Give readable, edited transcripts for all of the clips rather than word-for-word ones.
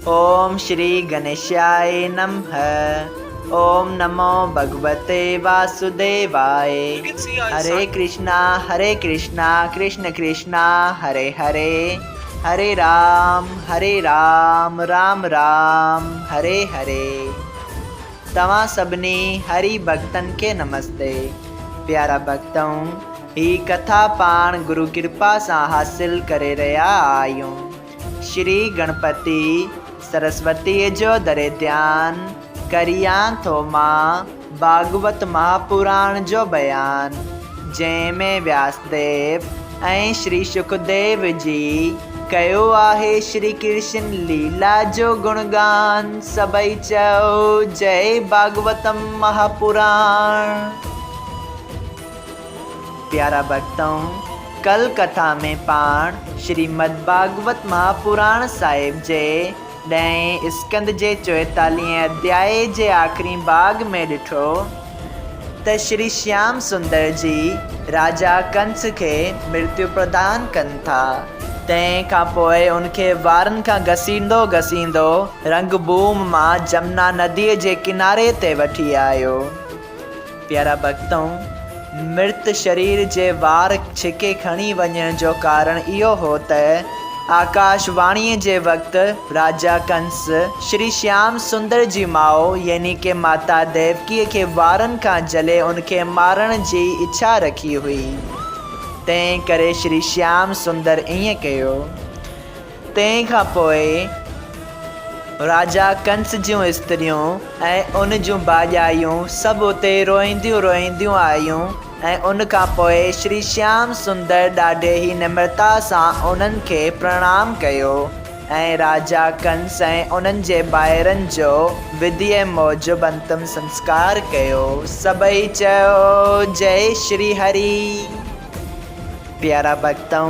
Om Shri گنيشاء نمه Om NaMo ڀڳوتي واسوديواء You can see our Hari son Krishna Hari Krishna Krishna Krishna Hari Hari Hari Ram Hari Ram Ram Ram Hari Hari. توهان سڀني هري ڀڳتن کي نمستي. پيارا ڀڳتؤ! هي ڪٿا پاڻ گرو ڪرپا سان حاصل ڪري رهيا آهيون. شري گڻپتي سرسوتيء جو دري ڌيان ڪريان ٿو مان ڀاڳوت مهاپراڻ جو بيان، جنهن ۾ وياسديو ۽ شري شڪديو جي ڪيو آهي شري ڪرشن ليلا جو گڻگان، سڀئي چئو جئي ڀاڳوتم مهاپراڻ. پيارا ڀڳتؤ! ڪل ڪٿا ۾ پاڻ شريمد ڀاڳوت مهاپراڻ صاحب جي ڏهين اسڪنڌ جي چوئيتاليهين اڌيائي جي آخرين ڀاڳ ۾ ڏٺو ته شري شيام سندر جي راجا ڪنس کي مرتيو پردان ڪن ٿا، تنهن کان پوء ان کي وارن کان گسيندو گسيندو رنگ ڀوم مان جمنا نديء جي ڪناري تي وٺي آيو. پيارا ڀڳتؤ! مرت شرير جي وار ڇڪي کڻي وڃڻ جو ڪارڻ اهو هو ته آڪاش واڻيء جي وقت راجا ڪنس شري شيام سندر جي ماء يعني ڪه ماتا ديوڪيء کي وارن کان جهلي ان کي مارڻ جي اڇا رکي هئي، تنهن ڪري شري شيام سندر ائين ڪيو. تنهن کان پوء راجا ڪنس جون استريون ۽ ان جون ڀاڄايون سڀ اتي روئينديون روئينديون آيون ۽ ان کان پوء شري شيام سندر ڏاڍي ئي نمرتا سان انهن کي پرڻام ڪيو ۽ راجا ڪنس ۽ انهن جي ڀائرن جو وڌيء موجب انتم سنسڪار ڪيو. سڀئي چيو، جئي شري هري! پيارا ڀڳتؤ!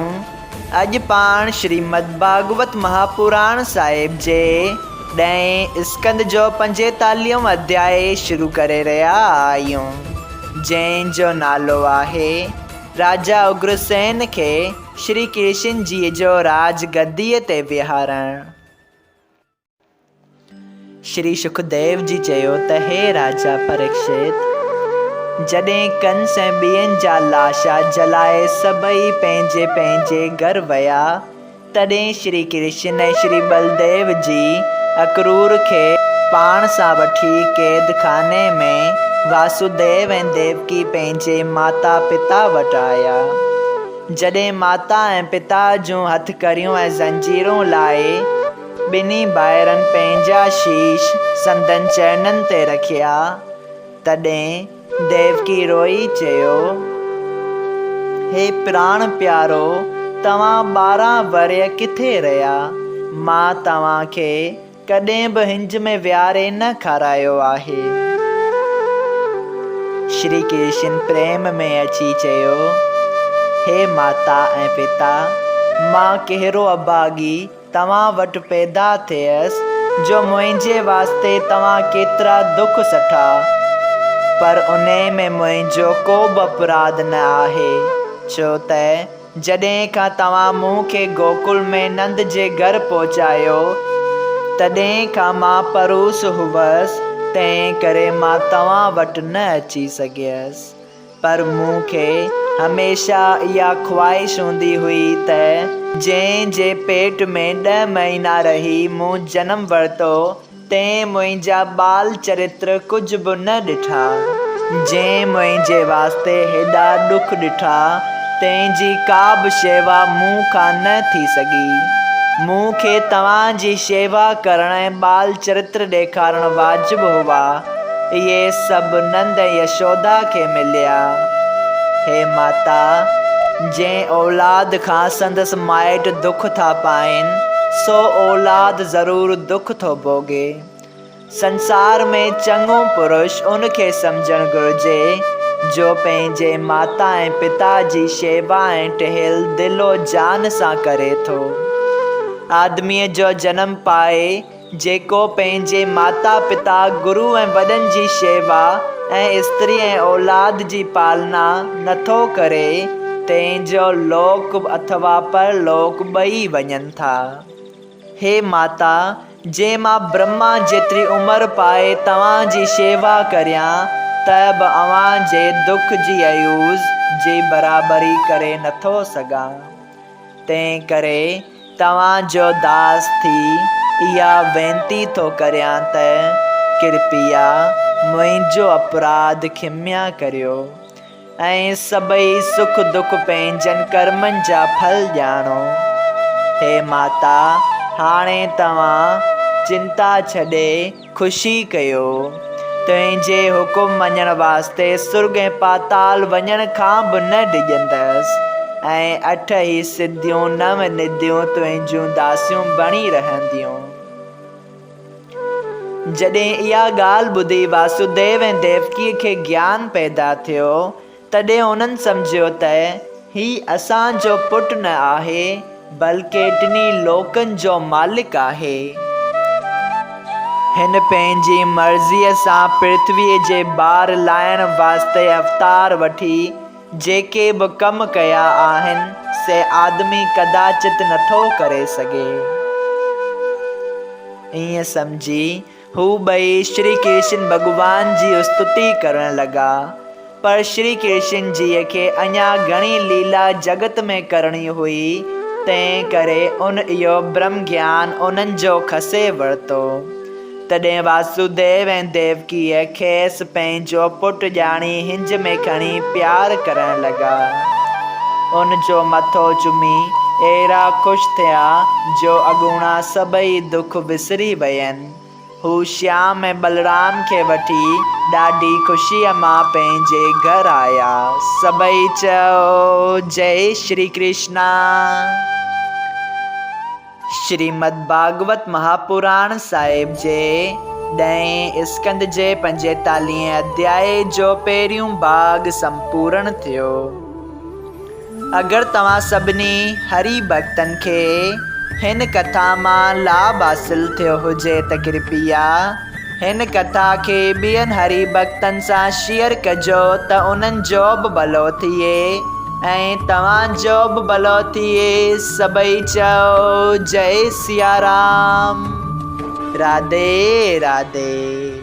اڄ پاڻ شريمد ڀاڳوت مهاپراڻ صاحب جي ڏهين اسڪنڌ جو پنجيتاليهون اڌيائي شروع ڪري رهيا آهيون، جنهن جو نالو آهي، راجا اگرسين کي شري ڪرشن جيء جو راج گديء تي ويهارڻ. شري شڪديو جي چيو ته هي راجا پريڪشت! جڏهن ڪنس ۽ ٻين جا لاشا جلائي سڀئي پنهنجي پنهنجي گهر ويا، تڏهن شري ڪرشن ۽ شري ٻلديو جي اڪرور کي پاڻ سان وٺي قيدخاني ۾ واسوديو ۽ ديوڪي پنهنجي ماتا پتا وٽ آيا. جڏهن ماتا ۽ پتا جون هٿڪڙيون ۽ زنجيرون لاهي، ٻنهي ڀائرن پنهنجا شيش سندن چرنن تي رکيا، تڏهن ديوڪي روئي چيو، هي پراڻ پيارو، توهان 12 ورهيه ڪٿي رهيا؟ مان توهان کي ڪڏهن به هنج ۾ ويهاري نه کارايو آهي. شري ڪرشن پريم ۾ اچي چيو، هي ماتا ۽ پتا، مان ڪهڙو اڀاڳي توهان وٽ پيدا ٿيس، جو منهنجي واسطي توهان ڪيترا دک سٺا، پر انهي ۾ منهنجو ڪو به اپراڌ نه آهي، ڇو ته جڏهن کان توهان مون کي گوڪل ۾ نند جي گهر پهچايو، تڏهن کان مان پروس هئس، تنهن ڪري مان توهان وٽ نه اچي سگهيس. پر مون کي هميشه اها خواهش هوندي هئي ته جنهن جي پيٽ ۾ ڏهه مهينا رهي مون جنم ورتو، تنهن منهنجا ٻال چرتر ڪجهه به نه ڏٺا. جنهن منهنجي واسطي هيڏا ڏک ڏٺا، تنهن جي ڪا به شيوا مون کان نه ٿي سگهي. مون کي توهان جي شيوا ڪرڻ ۽ ٻال چرتر ڏيکارڻ واجب هئا. اهي سڀ نند ۽ يشودا کي مليا. هي ماتا! جنهن اولاد کان سندس مائٽ دک ٿا پائين، سو اولاد ضرور دک ٿو ڀوڳي. سنسار ۾ چڱو پرش ان کي سمجهڻ گهرجي، جو پنهنجي ماتا ۽ پتا جي شيوا ۽ ٽهل دل و جان سان ڪري ٿو. آدميء جو جنم پائي جيڪو پنهنجي ماتا پتا، گرو ۽ وڏن جي شيوا ۽ استري ۽ اولاد جي پالنا نٿو ڪري، تنهن جو لوڪ اٿوا پرلوڪ ٻئي وڃن ٿا. هي ماتا! جي مان برهما جيتري عمر پائي توهان جي شيوا ڪريان ته به اوهان جي دک جي عيوض جي برابري ڪري نٿو سگهان. تنهن ڪري توهان جو داس ٿي اها وينتي ٿو ڪريان ته ڪرپيا منهنجو اپراڌ کميا ڪريو ۽ سڀئي سک دک پنهنجن ڪرمن جا ڦل ڄاڻو. هي ماتا! هاڻي توهان چنتا ڇڏي خوشي ڪيو. تنهنجي حڪم مڃڻ واسطي سرڳ ۽ پاتال وڃڻ کان به نه ڊڄندس ۽ اٺ ئي سڌيون نو نديون تنهنجون داسيون بڻي رهنديون. جڏهن اها ڳالهه ٻڌي واسوديو ۽ ديوڪيء کي گيان پيدا ٿيو، تڏهن انهن سمجهيو ته هي اسان جو پٽ نه آهي، بلڪه ٽنهي لوڪن جو مالڪ آهي. هن پنهنجي مرضيء سان پرٿويء جي بار لاهڻ واسطي اوتار وٺي جيڪي به ڪم ڪيا آهن، سي آدمي ڪداچت نٿو ڪري سگهي. ائين سمجهي هو ٻئي شري ڪرشن ڀڳوان جي استتي ڪرڻ لڳا. پر شري ڪرشن جيء کي اڃا گهڻي ليلا جڳت ۾ ڪرڻي هئي، تنهن ڪري ان اهو برهم گيان انهن جو کسي ورتو. تڏهن واسوديو ۽ ديوڪيء کيس پنهنجو پٽ ڄاڻي هنج ۾ کڻي پيار ڪرڻ لڳا. ان جو مٿو چمي اهڙا خوش ٿيا جو اڳوڻا سڀئي دک وسري وين. هو شيام ۽ ٻلرام کي وٺي ڏاڍي خوشيء مان پنهنجي گهر آيا. سڀئي چيو، جئي شري ڪرشنا! شريمد ڀاڳوت مهاپراڻ صاحب جي ڏهين اسڪنڌ جي پنجيتاليهين اڌيائي جو پهريون ڀاڳ سمپورڻ ٿيو. اگر توهان سڀني هري ڀڳتن کي هن ڪٿا مان لاڀ حاصل ٿيو هجي ته ڪرپيا هن ڪٿا کي ٻين هري ڀڳتن سان شيئر ڪجو ته انهن جو به ڀلو ٿئي ۽ توهان جو به ڀلو ٿئي. سڀئي چئو جئي سيارام. راڌي راڌي.